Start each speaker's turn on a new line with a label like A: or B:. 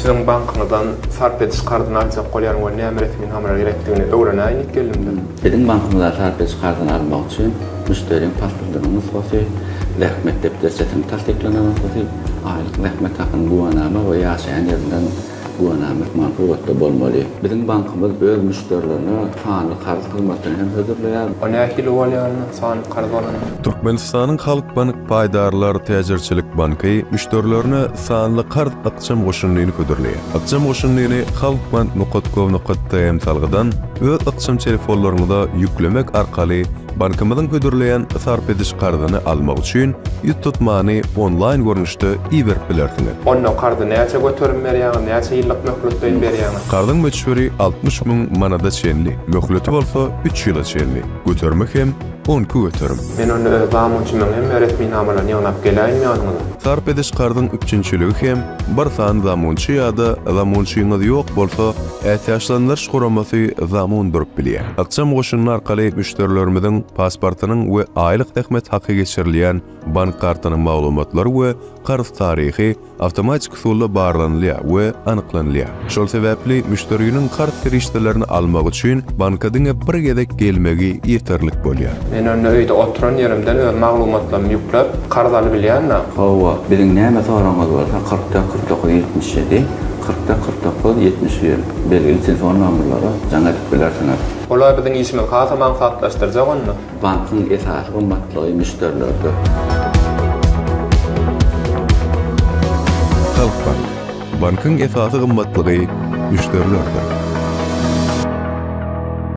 A: siziň bankyňyzdan sarp ediş karzyny aljak bolýan we näme resminamalar gerekdigini öwrenäýin diýip geldim-de.
B: Biziň bankymyzdan sarp ediş karzyny almak üçin müşderiň pasportynyň nusgasy, zähmet depderçesiniň tassyklanan nusgasy, aýlyk zähmet hakynyň güwänama we ýaşaýan ýerinden güwänama hökman suratda bolmaly. Biziň bankymyz öz müşderilerine sanly karz hyzmatyny hem hödürleýär.
A: O nähili bolýar onda sanly karz bolanda?
C: Türkmenistanyň Halkbank paýdarlar täjirçilik banky müşderilerine sanly karz ykjam goşundyny hödürleýär. Ykjam goşundyny Halkbank nokat gov nokat tm salgydan öz ykjam telefonlaryňyza ýüklemek arkaly Bankymyzyň hödürleýän sarp ediş karzyny almak üçin ýüztutmany onlaýn görnüşde iberip bilersiňiz.
A: Onda karzy näçe göterim berýäňiz, näçe ýyllyk möhletleýin berýäňiz?
C: Karzyň möçberi 60 müň manada çenli, möhleti bolsa üç ýyla çenli, göterimi hem 12 göterim.
A: Men onda öz zamunçymyň hemme resminamalaryny ýygnap geläýinmi ýanyňyza?
C: Sarp ediş karzyň üpjünçiligi hem bir sany zamunçy ýa-da zamunçyňyz ýok bolsa, ätiýaçlandyryş guramasy zamun durup bilýär. Ykjam goşundy arkaly müşderilerimiziň pasportynyň we aýlyk zähmet haky geçirilýän bank kartynyň maglumatlary we karz taryhy awtomatik usulda barlanylýar we anyklanylýar. Şol sebäpli müşderiniň karz serişdelerini almagy üçin banka diňe bir gezek gelmegi ýeterlik bolýar.
A: Men onda öýde oturan ýerimden öz maglumatlarymy ýükläp, karz alybilýän-dä.
B: Hawa, biziň näme soragyňyz bolsa 44 49 77, 44 49 71 belgili telefon nomerlere jaň edip bilersiňiz.
A: Olar biziň işimizi hasam aňsatlaşdyrjak onda.
B: Bankyň esasy gymmatlygy müşderilerdir.
C: Halkbank. Bankyň esasy gymmatlygy müşderilerdir.